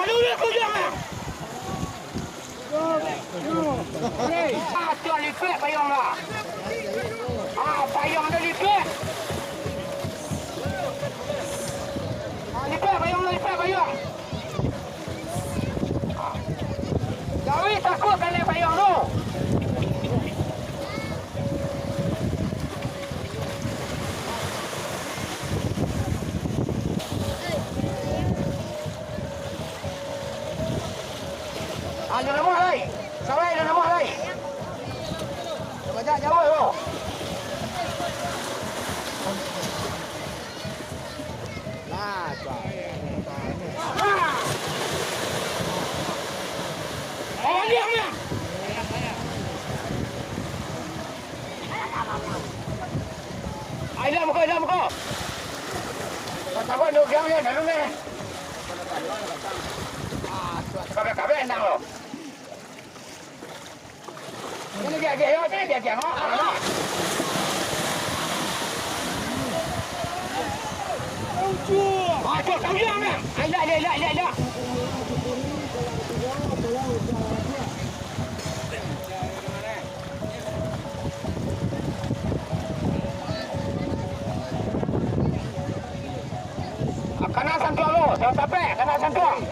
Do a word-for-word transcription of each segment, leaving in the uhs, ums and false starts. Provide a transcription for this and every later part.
Dulu kujang, ah. Ah, tu lipek payung lah. Ah, payung tu lipek. Ah, lipek payung tu, lipek payung. Jauh takut kena payung tu. Ah, dah namuah lai. Sabai dah namuah lai. Dah bajak jauah tu. Nah, tu. Ah. Baliak, Mak. Ayo, dah muko, dah muko. Takut duk giang, ya, dah lu, eh. Kabeh-kabeh endang lo. Ini giang-giang, yo, ini giang-giang, oh. Ayo, ayo, ayo, ayo. Kana santuang lo, jan sampai kana santuang.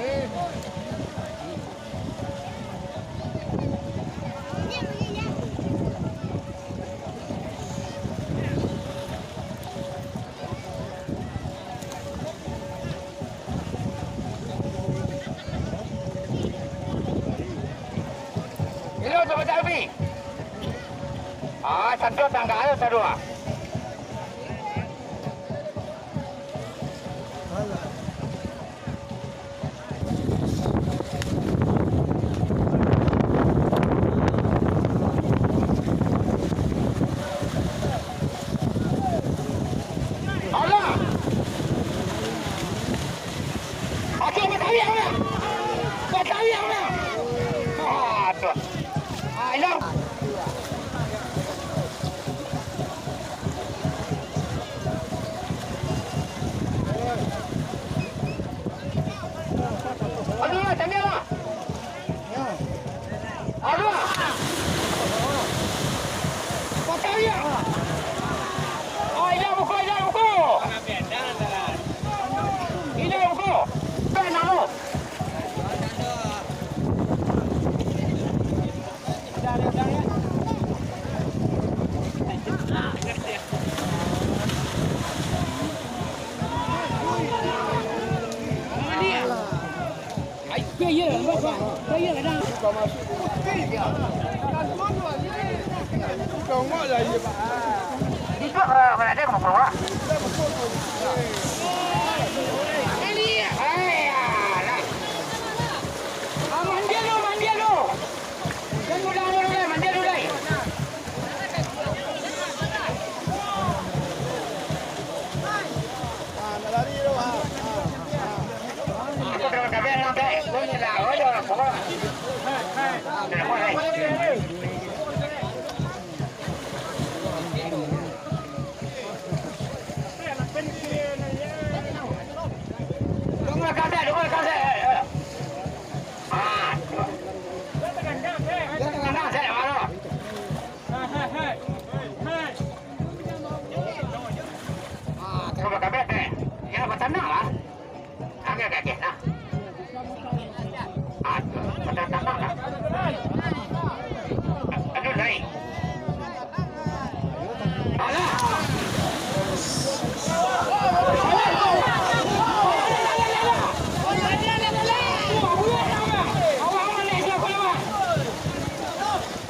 Ilo, jan pacah api. Ah, santuang tangga lo sadua. Alah! Aduh, batawiang lah! Batawiang lah! Aduh! Alah! Aduh, tangga lah! Aduh! Pakai ya! Ah, ilang muko, ilang muko! Ilang muko! Kena lo! Mandian lu, mandian lu. Jan ulang dulu lai, mandian dulu lai. Cuba kabeh, eh. Ya, batanang lah. Agak-agak lah. Aduh, batanang lah. Aduh, naik. Alah.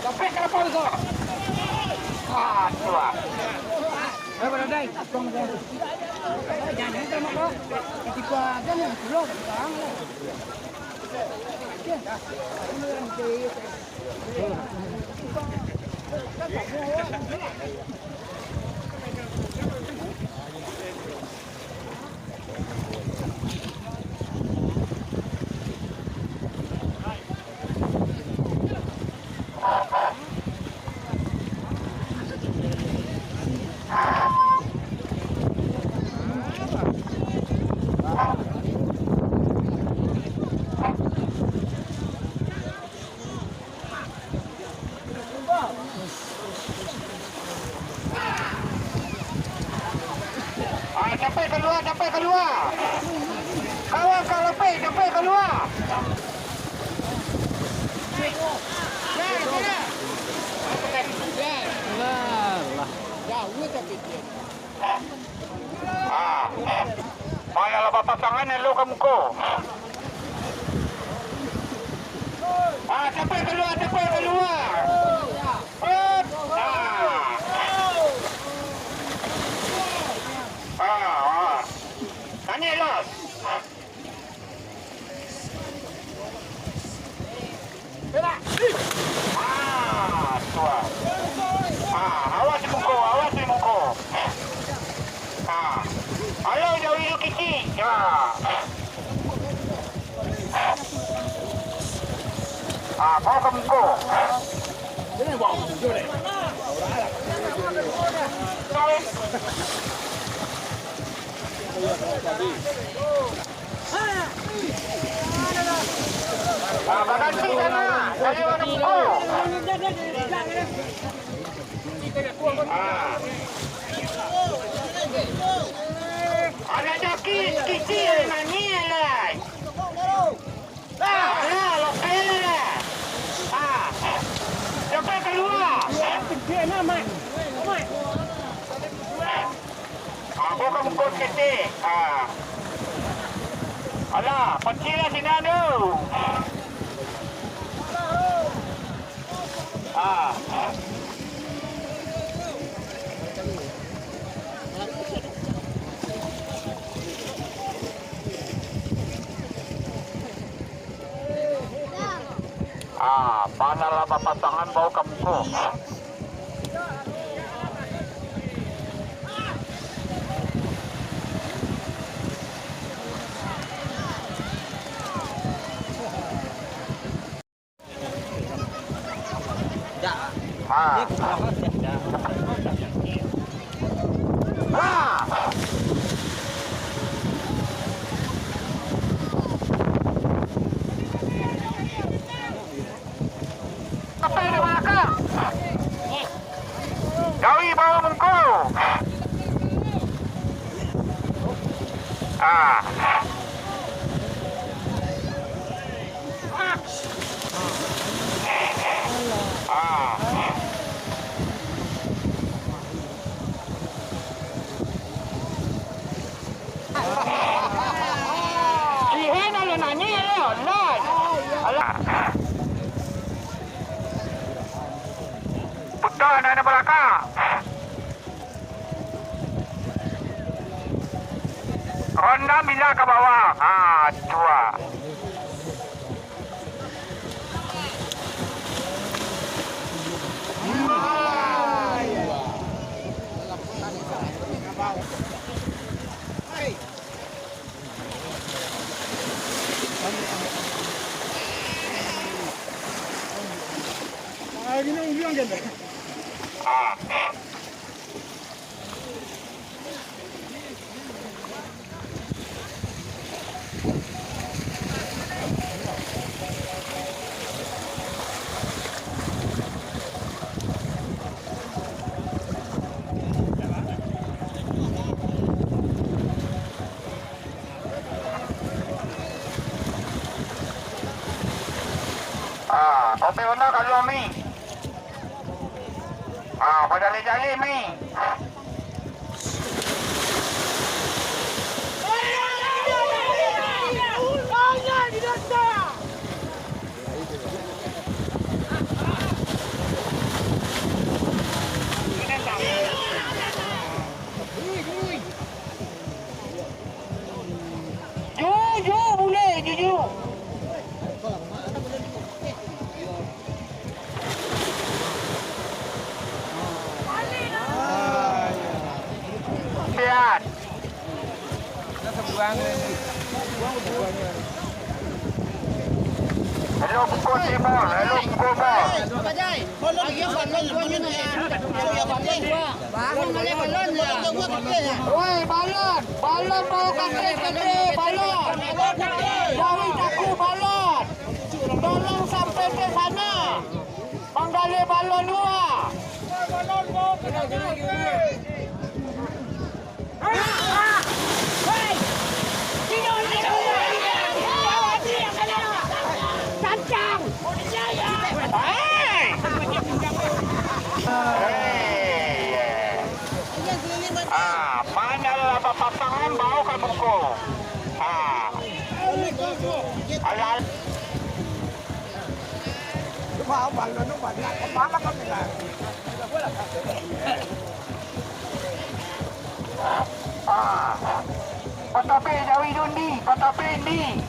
Sampai kapal tu. Aduh. Kalua. Kawan ka lopek, lopek kalua. Alah. Ah. Mano lah bapasangan, elok ka muko. Ah, capek kalua, capek kalua. Hop. Ah. Ah, ah. Tanik los. Ah, tuan. Ah, awas di muko, awas di muko. Ah. Alah, jauh-jauh kicik. Ya. Ah, bawa ka muko. Ah, baganti sana. Dari mana muko? Ah. Anak joki kicik, nangih lah. Ah, alah, lokal lah. Ah. Sampai kalua. Ah, bukan bungkus ketek. Ah. Alah, pancilah sinan tu. Ah. Ah, bana lah bapasangan bau ka muko. Ah. Ah. Tapi di balakang. Gawi bawa mungko. Ah. Ah. Sihen alun nangih, alun. Alah. Putar anak-anak balakang. Rondam bila ka bawah. Ha, tua. Ah, kopi Honda kaluar mi. Ah, bajaleh-jaleh mi. Ju, ju, bulek, ju, ju. Lihat. Hello, pukul lima. Hello, pukul lima. Woi, balon, balon bawa kaki, kaki, balon. Dari jaku balon. Tolong sampai ke sana. Manggaleh balon dua. Alah. Ah. Patapek jawi dundi, patapek ni.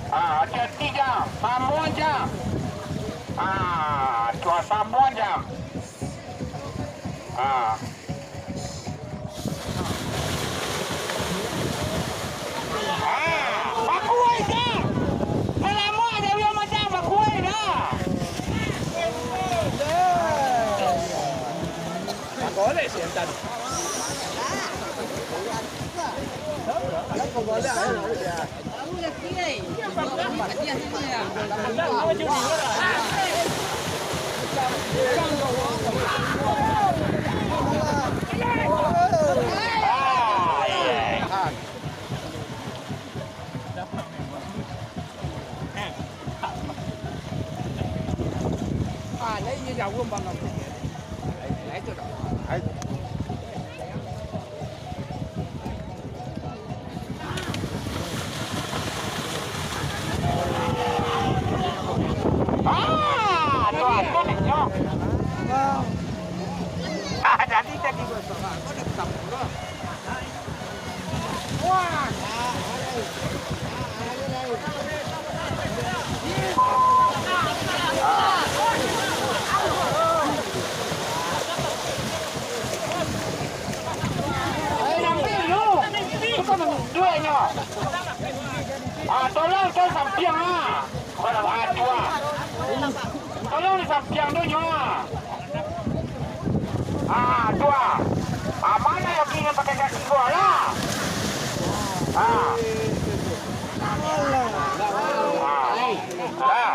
Ah, hati-hati jang, samo jang. Ah, tuah samo jang. Ah. Ah, bakuai dah. Salamo ado yang macam bakuai dah. Golek si Antan. Ah, tu atuh nyo. Ah, jadi, jadi. Wah. Ah, tolong, tolong sampiang, ah. Tolong disampiang tu nyo, ah. Ah, tu, ah. Ah, mano yo kini pakai kaki gua lah? Ah. Ah. Ah.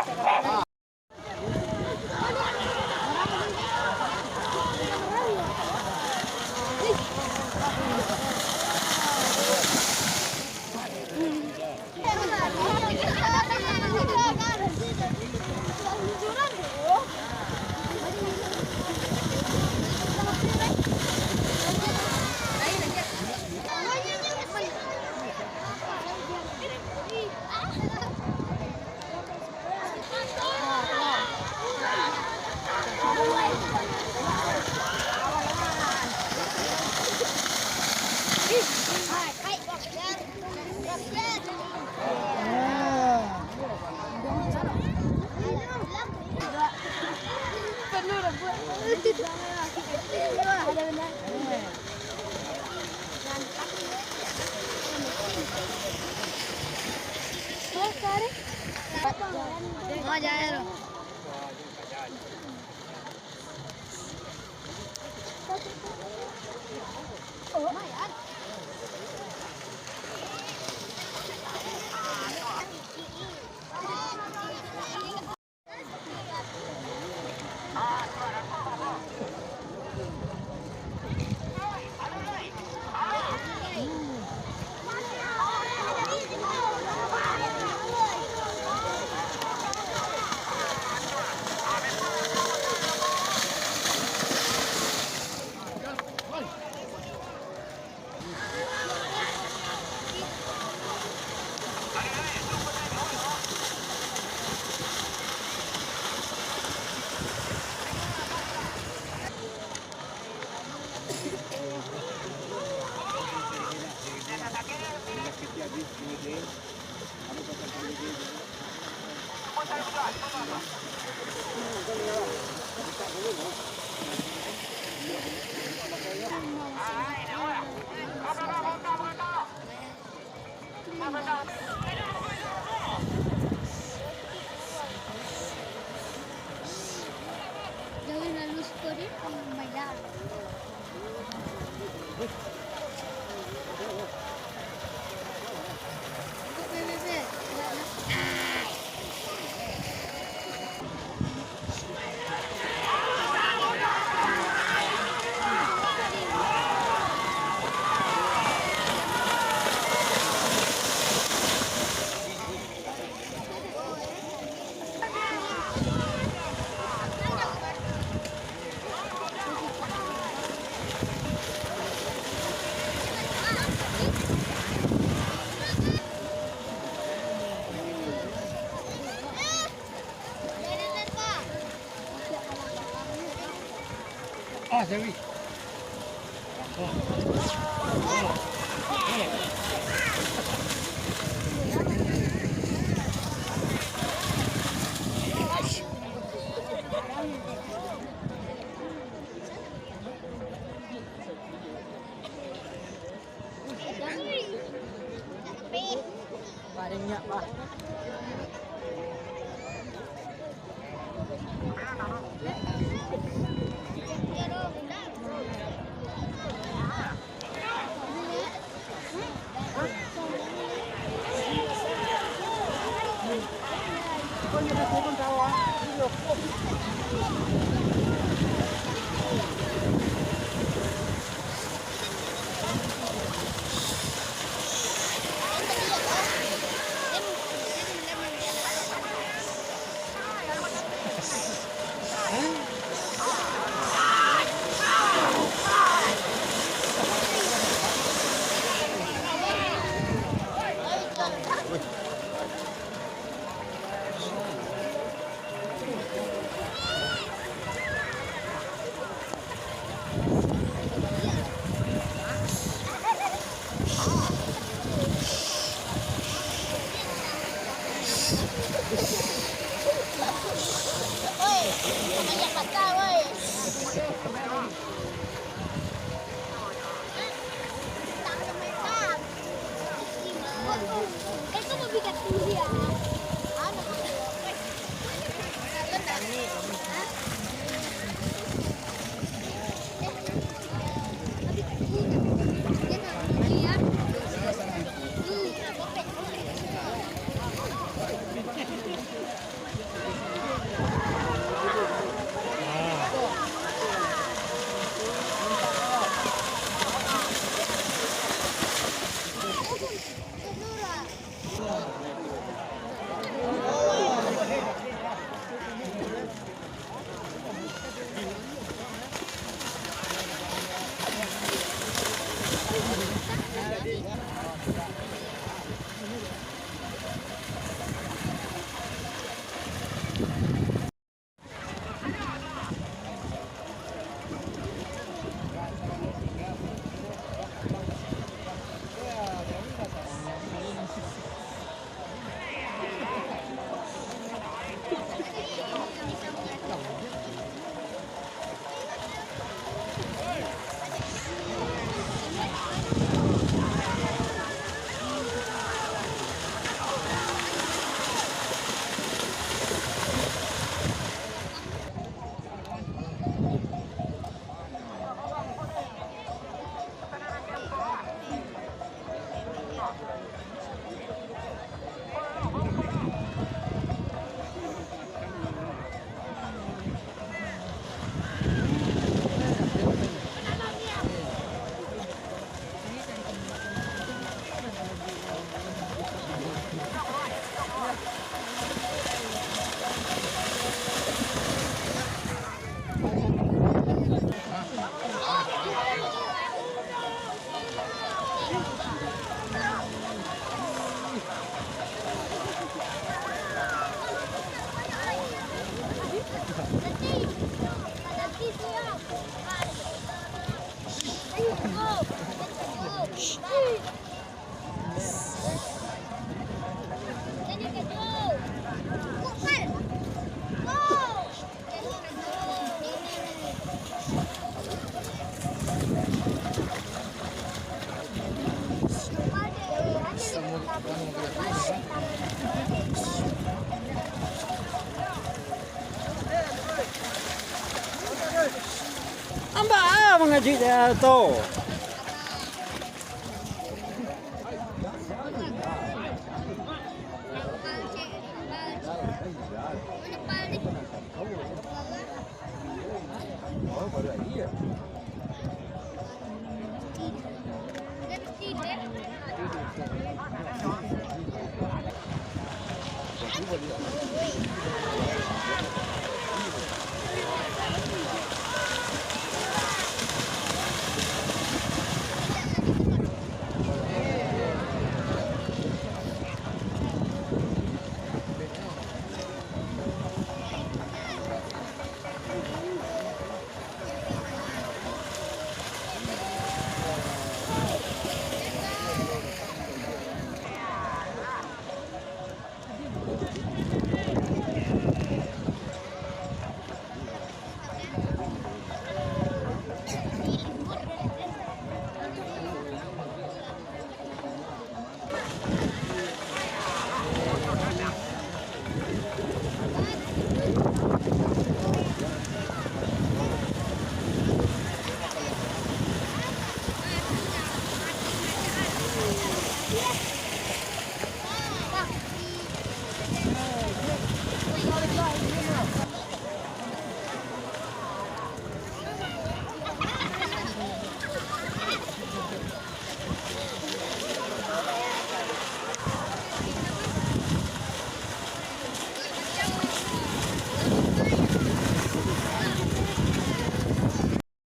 Ambak ah mangajuik dia tu.